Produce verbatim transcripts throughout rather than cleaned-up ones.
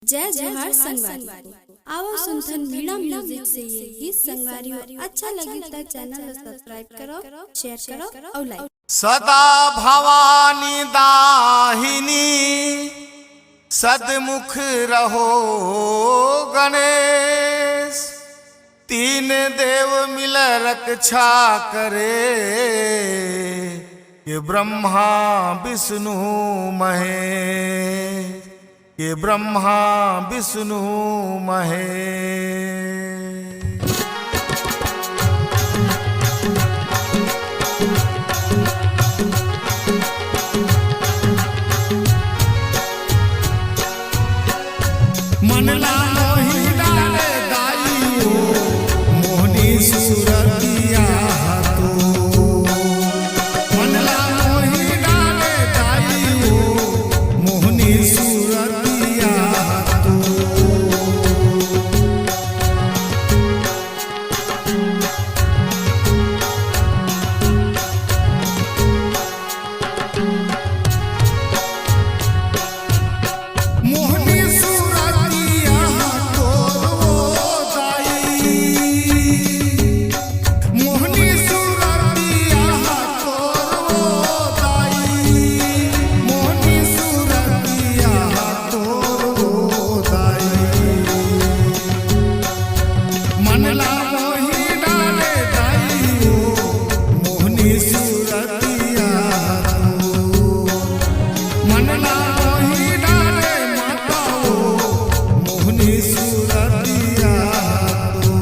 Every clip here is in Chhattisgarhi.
जय जोहार संगवारी हो। आवव सुनथन मीणा म्यूजिक से ये गीत संगवारी हो। अच्छा लगी त चैनल ला सब्सक्राइब करव, शेयर करव अउ लाइक। सदा भवानी दाहिनी सदमुख रहो गणेश, तीन देव मिल रक्षा करे, ये ब्रह्मा विष्णु महेश, ये ब्रह्मा विष्णु महेश। मन ला मोहि डारे दाई ओ, मोहनी सूरतिया तो। मन ला मोहि डारे दाई ओ, मोहनी सूरतिया तो। मोहनी सूरतिया तोर ओ दाई, मोहनी सूरतिया तोर ओ दाई, मोहनी सूरतिया तोर ओ दाई। मन ला मोहि डारे दाई ओ, मोहनी सूरतिया तो। मन ला मोहि डारे माता ओ, मोहनी सूरतिया तो।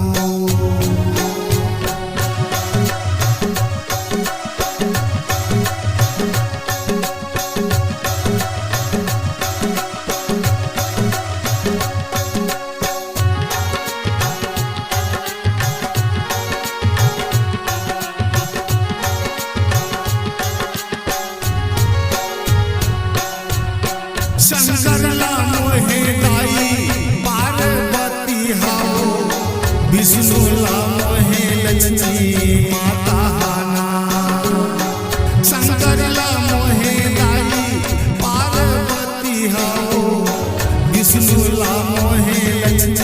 शंकर ला मोहे दाई पार्वती हव, विष्णु ला मोहे लक्ष्मी माता हव ना। शंकर ला मोहे दाई पार्वती हव, विष्णु ला मोहे लक्ष्मी